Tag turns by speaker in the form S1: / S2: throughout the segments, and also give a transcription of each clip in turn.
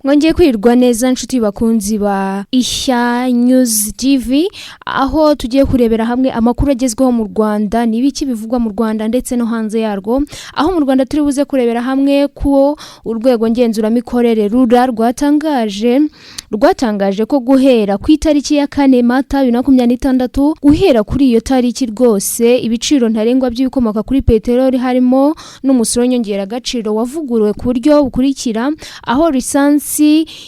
S1: Mwongeye kwirwa neza, nshuti bakunzi ba Ishya News TV, aho tugiye kurebera hamwe amakuru agezweho mu Rwanda, ni ibiki bivugwa mu Rwanda ndetse no hanze yarwo. Aho mu Rwanda turi buze kurebera hamwe ko urwego ngenzuramikorere RURA rwatangaje ko guhera ku itariki ya 4 Mata 2026, guhera kuri iyo tariki rwose, ibiciro ntarengwa by'ibikomoka kuri peteroli harimo n'umusoro w'inyongeragaciro wavuguruwe ku buryo bukurikira: aho lisansi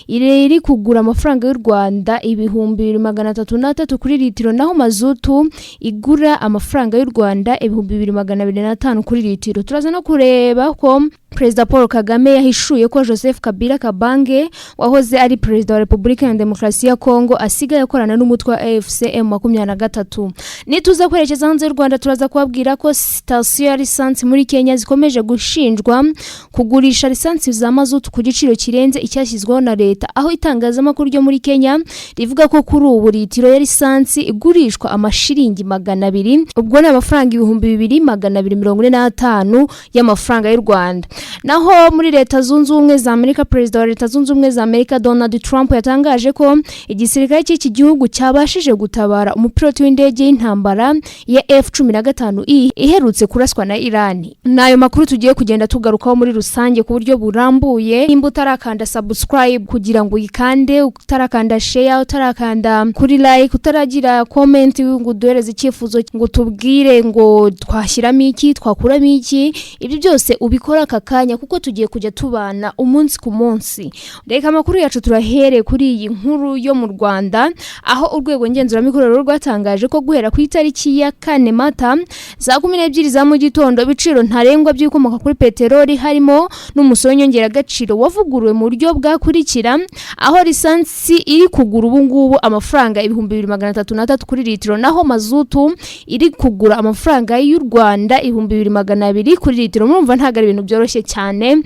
S1: iri kugura amafaranga y'u Rwanda 2303 kuri litiro, naho mazutu igura amafaranga y'u Rwanda 2205 kuri litiro. Turaza no kureba ko Perezida Paul Kagame yahishuye ko Joseph Kabila Kabange, wahoze ari Perezida wa Repubulika ya Demokarasi ya Kongo, asigaye akorana n'umutwe wa AFC M23. Nituza kwerekeza hanze y'u Rwanda, turaza kubabwira ko sitasiyo ya lisansi muri Kenya zikomeje gushinjwa kugurisha lisansi za mazutu ku giciro kirenze icyashyizweho na leta, aho itangazamakuru ryo muri Kenya rivuga ko kuri ubu litiro ya lisansi igurishwa amashiringi 200, ubwo ni amafaranga 2245 y'amafaranga y'u Rwanda. Naho muri Leta Zunze Ubumwe za Amerika, Perezida wa Leta Zunze Ubumwe za Amerika Donald Trump yatangaje ko igisirikare cy'iki gihugu cyabashije gutabara umupiloti w'indege y'intambara ya F-15E iherutse kuraswa na Iran. N'ayo makuru tugiye kugenda tugarukaho muri rusange ku buryo burambuye. Nimba utarakanda subscribe kugira ngo uyikande, utarakanda share, utarakanda kuri like, utaragira comment ngo uduhereze icyifuzo, ngo tubwire ngo twashyiramo iki, twakuramo iki, ibyo byose ubikora aka kanya, kuko tugiye kujya tubana umunsi ku munsi. Reka amakuru yacu turahere kuri iyi nkuru yo mu Rwanda, aho urwego ngenzuramikorere rwatangaje ko guhera ku itariki ya 4 Mata saa 12 za mu gitondo, ibiciro ntarengwa by'ibikomoka kuri peteroli harimo n'umusoro w'inyongeragaciro wavuguruwe mu buryo bwakurikira: aho lisansi iri kugura ubu ngubu amafaranga 2303 kuri litiro, naho mazutu iri kugura amafaranga y'u Rwanda 2200 kuri litiro. Murumva ntabwo ari ibintu byoroshye cyane.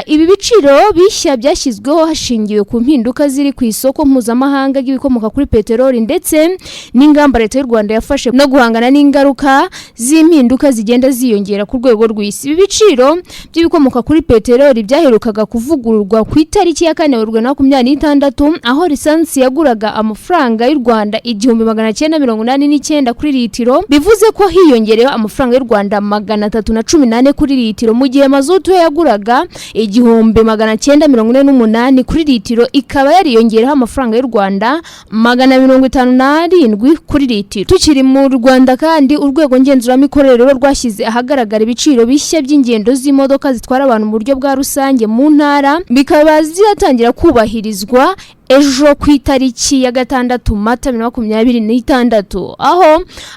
S1: Ibi biciro bishya byashyizweho hashingiwe ku mpinduka ziri ku isoko mpuzamahanga ry'ibikomoka kuri peteroli ndetse n'ingamba Leta y'u Rwanda yafashe no guhangana n'ingaruka z'impinduka zigenda ziyongera ku rwego rw'isi. Ibi biciro by'ibikomoka kuri peteroli byaherukaga kuvugururwa ku itariki ya 4 Werurwe 26, aho lisansi yaguraga amafaranga y'u Rwanda 1989 kuri litiro, bivuze ko hiyongereyeho amafaranga y'u Rwanda 314 kuri litiro, mu gihe mazutu yo yaguraga 1948 kuri litiro, ikaba yariyongereho amafaranga y'u Rwanda 557 kuri litiro. Tukiri mu Rwanda kandi, urwego ngenzuramikorere rwo rwashyize ahagaragara ibiciro bishya by'ingendo z'imodoka zitwara abantu mu buryo bwa rusange mu ntara, bikaba zizatangira kubahirizwa ejo ku itariki ya 6 Mata 2026,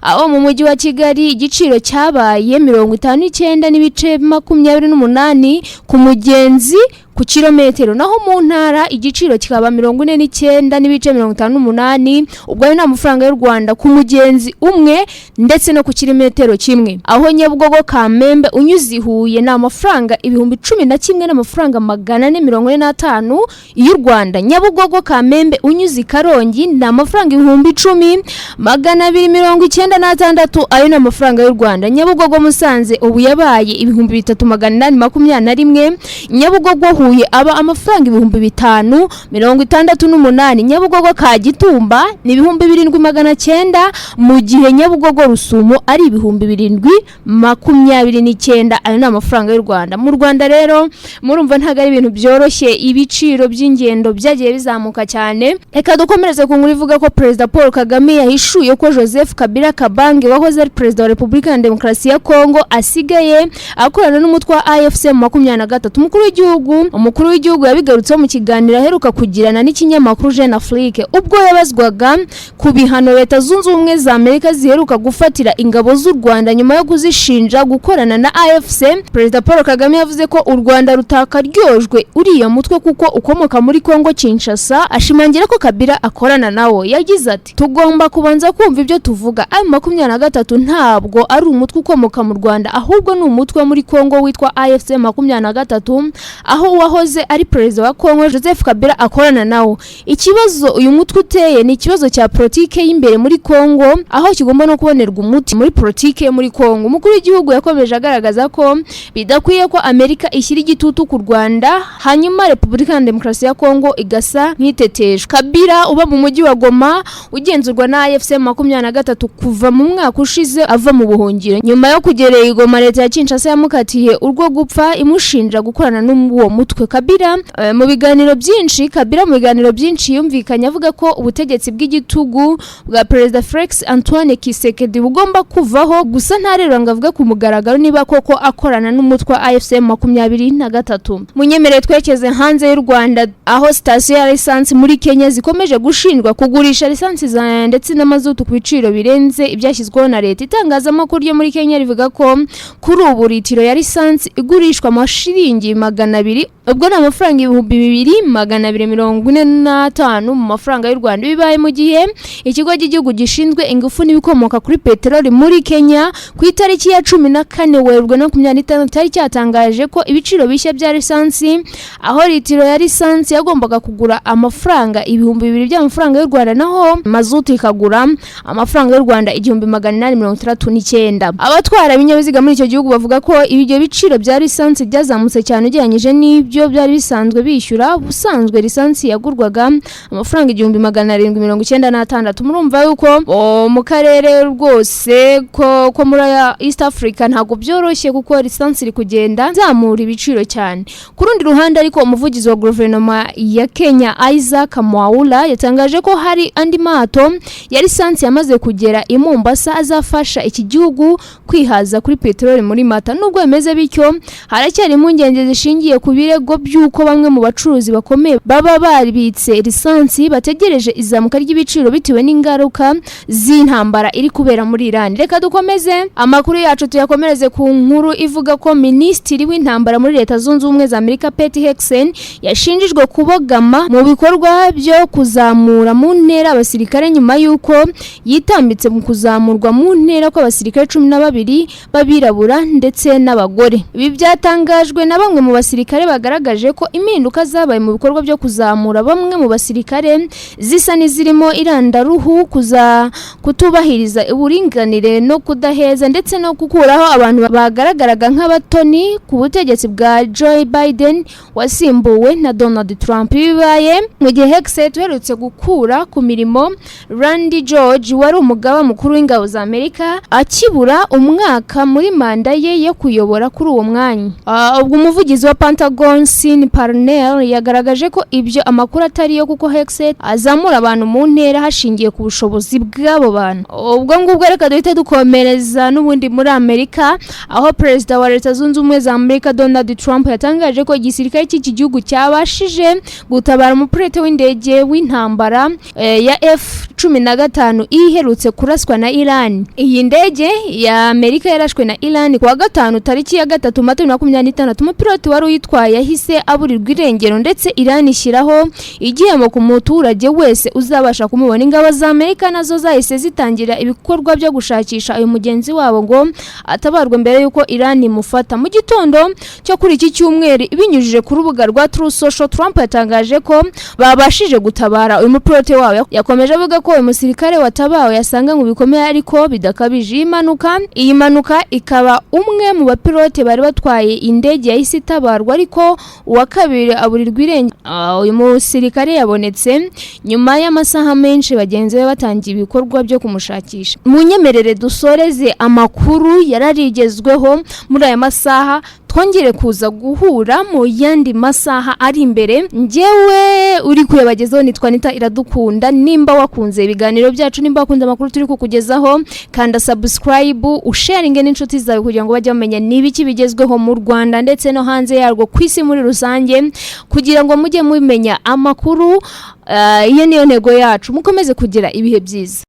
S1: aho mu mujyi wa Kigali igiciro cyabaye 59.28 ku mugenzi ku kilometero, naho mu ntara igiciro kikaba 49.58, ubwo ayo ni amafaranga y'u Rwanda ku mugenzi umwe ndetse no ku kilometero kimwe. Aho Nyabugogo Kamembe unyuze i Huye ni amafaranga 11,445 y'u Rwanda. Nyabugogo Kamembe unyuze i Karongi ni amafaranga 10,296, ayo ni amafaranga y'u Rwanda. Nyabugogo Musanze ubu yabaye 3821. Nyabugogo Huye aba amafaranga 5068. Nyabugogo Kagitumba ni 7900, mu gihe Nyabugogo Rusumo ari 7029, ayo ni amafaranga y'u Rwanda. Mu Rwanda rero murumva ntabwo ari ibintu byoroshye, ibiciro by'ingendo byagiye bizamuka cyane. Reka dukomereze ku nkuru ivuga ko Perezida Paul Kagame yahishuye ko Joseph Kabila Kabange, wahoze ari Perezida wa Repubulika ya Demokarasi ya Kongo, asigaye akorana n'umutwe wa AFC 23. Umukuru w'igihugu yabigarutseho mu kiganiro aheruka kugirana n'ikinyamakuru Jeune Afrique, ubwo yabazwaga ku bihano Leta Zunze Ubumwe za Amerika ziheruka gufatira ingabo z'u Rwanda nyuma yo kuzishinja gukorana na AFC. Perezida Paul Kagame yavuze ko u Rwanda rutakaryojwe uriya mutwe kuko ukomoka muri Kongo Kinshasa. Kabila, ashimangira ko Kabila akorana nawo. Yagize ati: "Tugomba kubanza kumva ibyo tuvuga. M23 ntabwo ari umutwe ukomoka mu Rwanda, ahubwo ni umutwe wo muri Kongo witwa AFC 23, aho uwahoze ari perezida wa Kongo Joseph Kabila akorana nawo. Ikibazo uyu mutwe uteye ni ikibazo cya politike y'imbere muri Kongo, aho kigomba no kubonerwa umuti muri politike yo muri Kongo." Umukuru w'igihugu yakomeje agaragaza ko bidakwiye ko Amerika ishyira igitutu ku Rwanda, hanyuma Repubulika ya Demokarasi ya Kongo igasa nk'iteteshwa. Kabila uba mu mujyi wa Goma ugenzurwa na AFC 23 kuva mu mwaka ushize ava mu buhungiro nyuma yo kugera i Goma, leta ya Kinshasa yamukatiye urwo gupfa imushinja gukorana n'uwo mutwe. Kabila mu biganiro byinshi yumvikanye avuga ko ubutegetsi bw'igitugu bwa Perezida Felix Antoine Tshisekedi bugomba kuvaho, gusa ntarerura ngo avuge ku mugaragaro niba koko akorana n'umutwe wa AFC 23. Munyemerere twerekeze hanze y'u Rwanda, aho sitasiyo ya lisansi muri Kenya zikomeje gushinjwa kugurisha lisansi za ndetse n'amazutu ku biciro birenze ibyashyizweho na leta. Itangazamakuru ryo muri Kenya rivuga ko kuri ubu litiro ya lisansi igurishwa amashiringi 200, ubwo ni amafaranga 2245 mu mafaranga y'u Rwanda. Bibaye mu gihe ikigo cy'igihugu gishinzwe ingufu n'ibikomoka kuri peteroli muri Kenya ku itariki ya 14 Werurwe 26 cyari cyatangaje ko ibiciro bishya bya lisansi, aho litiro ya lisansi yagombaga kugura amafaranga 2000 by'amafaranga y'u Rwanda, naho mazutu ikagura amafaranga y'u Rwanda 1869. Abatwara ibinyabiziga muri icyo gihugu bavuga ko ibyo biciro bya lisansi byazamutse cyane ugereranyije n'ibyo byari bisanzwe bishyura. Ubusanzwe lisansi yagurwaga amafaranga 1796. Murumva yuko mu karere rwose ko muri East Africa ntabwo byoroshye, kuko lisansi iri kugenda zamura ibiciro cyane. Ku rundi ruhande ariko, umuvugizi wa guverinoma ya Kenya Isaac Mwaura yatangaje ko hari andi mato ya lisansi yamaze kugera i Mombasa azafasha iki gihugu kwihaza kuri peteroli muri Mata. Nubwo bimeze bityo, haracyari impungenge zishingiye ku birego by'uko bamwe mu bacuruzi bakomeye baba baribitse lisansi bategereje izamuka ry'ibiciro bitewe n'ingaruka z'intambara iri kubera muri Iran. Reka dukomeze amakuru yacu, tuyakomereze ku nkuru ivuga ko minisitiri w'intambara muri Leta Zunze Ubumwe za Amerika Pete Hegseth yashinjijwe kubogama mu bikorwa byo kuzamura mu ntera abasirikare, nyuma y'uko yitambitse mu kuzamurwa mu ntera kw'abasirikare 12 b'abirabura ndetse n'abagore. Ibi byatangajwe na bamwe mu basirikare bagaragaje ko impinduka zabaye mu bikorwa byo kuzamura bamwe mu basirikare zisa n'izirimo irondaruhu, kuza kutubahiriza uburinganire no kudaheza, ndetse no gukuraho abantu bagaragaraga nk'abatoni ku butegetsi bwa Joe Biden wasimbuwe na Donald Trump. Bibaye mu gihe Hegseth uherutse gukura ku mirimo Randy George wari umugaba mukuru w'ingabo za Amerika akibura umwaka muri manda ye yo kuyobora kuri uwo mwanya. Ubwo umuvugizi wa Pentagon Sean Parnell yagaragaje ko ibyo amakuru atari yo, kuko Hegseth azamura abantu mu ntera hashingiye ku bushobozi bw'abo bantu. Ubwo ngubwo reka duhite dukomereza n'ubundi muri Amerika, aho perezida wa Leta Zunze Ubumwe za Amerika Donald Trump yatangaje ko igisirikare cy'iki gihugu cyabashije gutabara umupilote w'indege w'intambara ya F-15 iherutse kuraswa na Iran. Iyi ndege ya Amerika yarashwe na Iran kuwa gatanu tariki ya 3 Mata 2026. Umupilote wari uyitwaye yahise aburirwa irengero, ndetse Iran ishyiraho igihembo ku muturage wese uzabasha kumubona. Ingabo za Amerika nazo zahise zitangira ibikorwa byo gushakisha uyu mugenzi wabo ngo atabarwe mbere y'uko Iran imufata. Mu gitondo cyo kuri iki cyumweru, ibinyujije ku rubuga rwa Truth Social, Trump yatangaje ko babashije gutabara uyu mupilote wabo. Yakomeje avuga ko uyu musirikare watabawe yasanganywe bikomeye ariko bidakabije. Iyi mpanuka ikaba umwe mu bapilote bari batwaye indege yahise itabarwa, ariko uwa kabiri aburirwa irengero. Uyu musirikare yabonetse nyuma y'amasaha menshi bagenzi be batangiye ibikorwa byo kumushakisha. Munyemerere dusoreze amakuru yararigezweho muri aya masaha, twongere kuza guhura mu yandi masaha ari imbere. Njyewe uri kuyabagezaho nitwa Anita Iradukunda. Nimba wakunze ibiganiro byacu, nimba wakunze amakuru turi kukugezaho, kanda subscribe, usharinge n'inshuti zawe kugira ngo bajye bamenya n'ibiki bigezweho mu Rwanda ndetse no hanze yarwo ku isi muri rusange, kugira ngo mujye mumenya amakuru. Iyo niyo ntego yacu. Mukomeze kugira ibihe byiza.